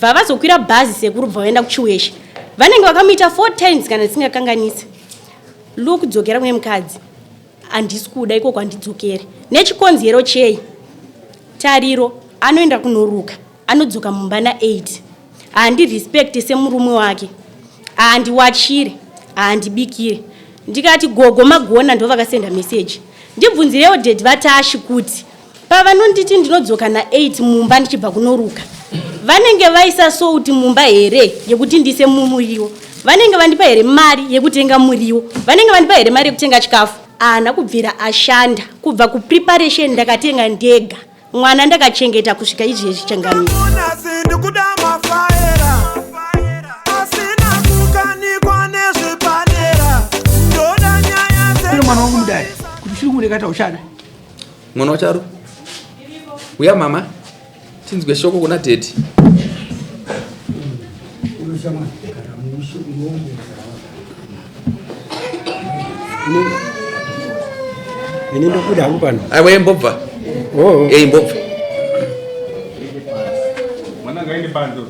Bva vazokwira bhazi sekuru bva vaenda kuChiweshe. Vanenge vakamuita 4 times kana ndisingakanganisi. Luke dzokera kune mukadzi. Handisi kuda ikoko handidzokere. Nechikonzero chei? Tariro anoenda kunoruka anodzoka mumba na 8. Handi respect semurume wake. Handiwachire, handibikire. Ndikati gogo magona ndovakasenda message. Ndibvunzirewo daddy vaTashi kuti Pavanonditi ndinodzoka na 8 mumba ndichibva kunoruka vanenge vaisa salt mumba here yekuti ndiise mumuriwo? Vanenge vandipa here mari yekutenga muriwo? Vanenge vandipa here mari yekutenga chikafu? Haana kubvira ashanda kubva kupreparation ndakatenga ndega mwana ndakachengeta kusvika izvezvi changamire. Mwana wangu mudare kuti chiri kumudekata uchada Mwana waCharu. Uya mama. Tinzwe shoko kuna daddy. Ini ndokuda hangu pano. Aiwa imbobva. Oh. Eh imbobva. Mwana ngaende panze.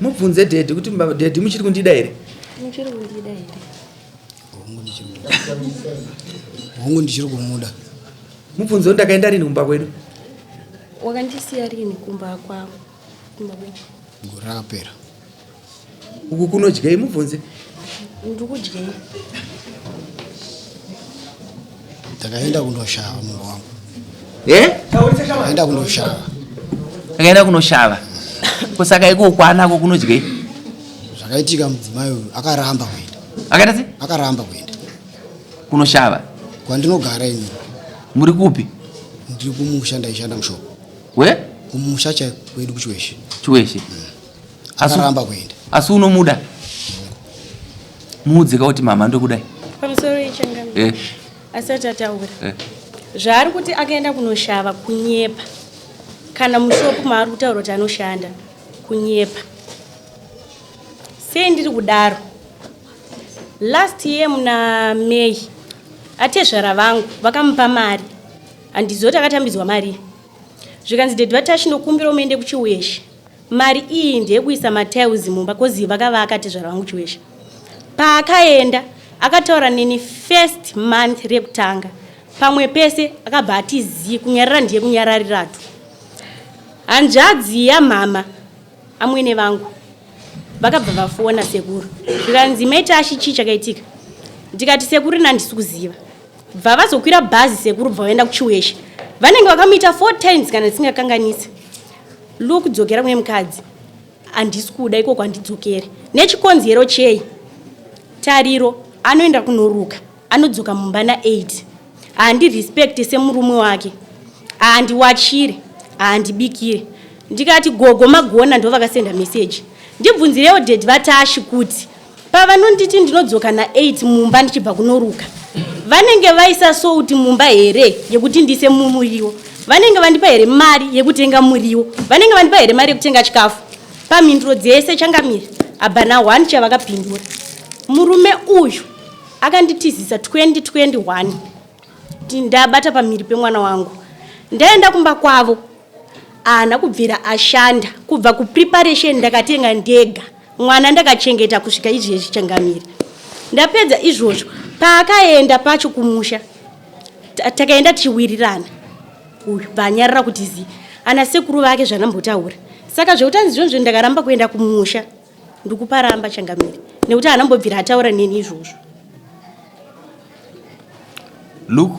Mubvunze daddy kuti daddy muchiri kundida here? Muchiri kundida here? Hongu ndichiri kumuda. Mubvunze kuti ndakaenda rini kumba kwedu? Wakandisiya rini kumba kwako? Kumba kwedu. Gore rakapera. Uku kunodyei mubvunze. Ndikudyei? Ndakaenda kundoshava mumba wangu. Eh? Ndakaenda kundoshava. Ndakaenda kunoshava. Ko saka iko kwanako kunodyei? Zvakaitika mudzimai uyu akaramba kuenda. Akaita sei? Akaramba kuenda. Kunoshava. Kwandinogara ini. Muri kupi? Ndiri kumusha ndaishanda mushop. We? Kumusha chaiko kwedu kuChiweshe. Chiweshe. Akaramba kuenda. Asi unomuda? Muudze ka kuti mama ndokudai. Pamusoro yechangamire. Eh. Asati ataura. Eh. Zvaari kuti akaenda kunoshava kunyepa. Kana mushopu maari kutaura kuti anoshanda kunyepa. Sei ndiri kudaro? Last year muna May atezvara vangu vakamupa mari. Handizivi kuti akatambidzwa mari. Zvikanzi daddy vaTashi ndokumbira muende kuChiweshe. Mari iyi ndeyekuisa matiles mumba kozi vakavaka tezvara vangu Chiweshe. Paakaenda akataura neni first month rekutanga pamwe pese akabva ati zii kunyarara ndiye kunyarariratu. Hanzvadzi yamama amwene vangu vakabva vafona sekuru zvikanzi mai Tashi chii chakaitika ndikati sekuru ini handisi kuziva bva vazokwira bhazi sekuru bva vaenda kuChiweshe vanenge vakamuita 4 times kana ndisingakanganisi Luke dzokera kune mukadzi handisi kuda ikoko handidzokere nechikonzero chei Tariro anoenda kunoruka anodzoka mumba na 8 handi respect semurume wake handiwachire handibikire ndikati gogo magona ndovakasenda message ndibvunzirewo daddy vaTashi kuti Pavanonditi ndinodzoka na 8 mumba ndichibva kunoruka vanenge vaisa salt mumba here yekuti ndiise mumuriwo? Vanenge vandipa here mari yekutenga muriwo? Vanenge vandipa here mari yekutenga chikafu? Pamhinduro dzese changamire hapana one chavakapindura. Murume uyu akanditizisa 2021 ndabata pamhiri pemwana wangu ndaenda kumba kwavo haana kubvira ashanda kubva kupreparation ndakatenga ndega Mwana ndakachengeta kusvika izvezvi changamire. Ndapedza izvozvo paakaenda pacho kumusha takaenda tichiwirirana uyu bvanyarara kuti zi ana sekuru vake zvanambotaura saka zvekuti anzi zvonzvo ndakaramba kuenda kumusha ndikuparamba changamire nekuti haanambobvira ataura neni izvozvo. Look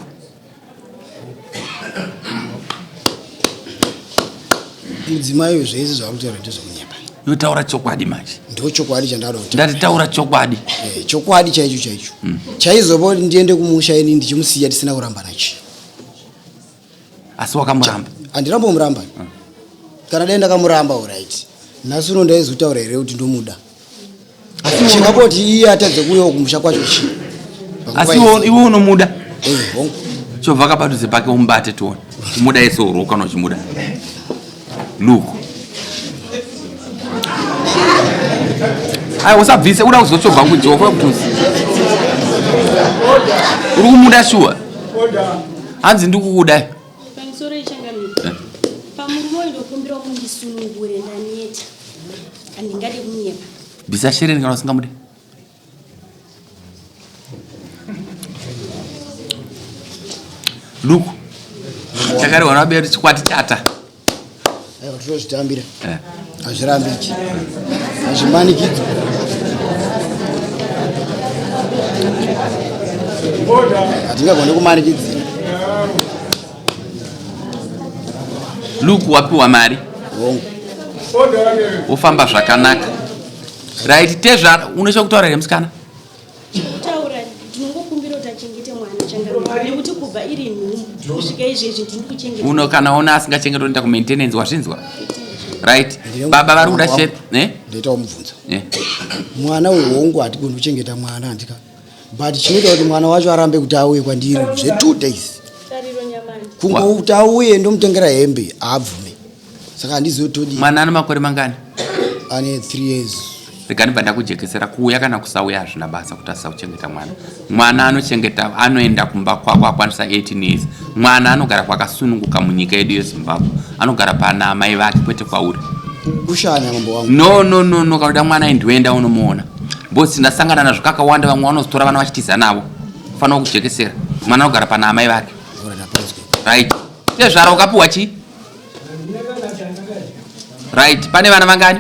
Mudzimai uyu zvese zvaari kutaura ndezvekunyepa. Iwe taura chokwadi manje. Ndo chokwadi chandada kutaura. Ndati taura chokwadi. Eh, chokwadi chaicho chaicho. Chaizopa kuti ndiende kumusha ini ndichimusiya tisina kurambana chi. Asi wakamuramba. Handinambomuramba. Kana dai ndakamuramba alright. Nhasi uno ndaizotaura here kuti ndomuda. Chingapoti iye atadze kuuyawo kumusha kwacho chii? Asi iwe unomuda. Eh, hongu. Chobva kapadhuze pake umubate tione. Kumuda yese uro kana uchimuda. Look. Ai usabvise uda kuzochobva kudzoka kuti uri kumuda shuwa. Hanzi ndikukuda. Pamusoro ichangamire. Eh. Pamurume uyu ndokumbira mundisunungure ndaneta. Handingade kunyepa. Bvisa shereni kana usingamude. Look. Chakarehwa naBeru chikwati chata. Aiwa tinozvitambira. Eh. Hazvirambiki. Hazvimanikidzwi. Hatingagone kumanikidzira. Luke wapiwa mari. Hongu. Wofamba zvakanaka. Right, tezvara unocha kutaura here musikana? Chekutaura ndinongokumbira kuti achengete mwana changamire nekuti kubva iri nhumbu kusvika izvezvi ndiri kuchengeta. Uno kana ona asingachengeti unoenda ku maintenance wazvinzwa? Right. Baba vari kuda share, eh? Ndoitawo mubvunzo. Eh. Mwana uyu hongu hatigoni kuchengeta mwana handika. But chinoita kuti mwana wacho arambe kuti auye kwandiri zve 2 days. Tariro Nyamani. Kungoti auye ndomutengera hembe haabvume. Saka handizivi kuti todii. Mwana ane makore mangani? Ane 3 years. Rega ndibva ndakujekesera kuuya kana kusauya hazvina basa kuti asakuchengeta mwana. Mwana anochengeta anoenda kumba kwako akwanisa 18 years. Mwana anogara kwakasununguka munyika yedu yeZimbabwe. Anogara pana amai vake kwete kwauri. Kushanya mambo wangu. No no no no kana uda mwana ndiwenda unomuona. Boss ndasangana nazvo kakawanda vamwe vanozotora vana vachitiza navo. Fanira kujekesera. Mwana anogara pana amai vake. Right. Tezvara ukapiwa chii? Right, pane vana vangani?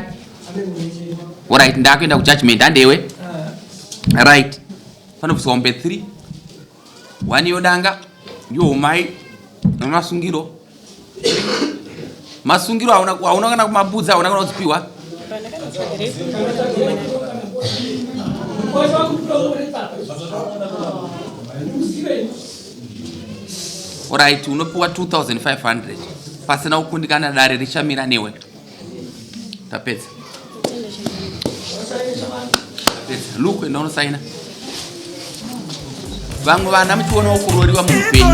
Alright, ndakuenda kujudgment handewe. Right. Panobviswa mombe 3. One yodanga, youmai nemasungiro. Masungiro hauna hauna kana kumabudza, hauna kana kudzipiwa. Alright, unopiwa 2500 pasina kukundikana dare richamira newe. Tapedza. Tapedza. Look, enda unosaina. Vamwe vana muchionawo kuroriwa muupenyu.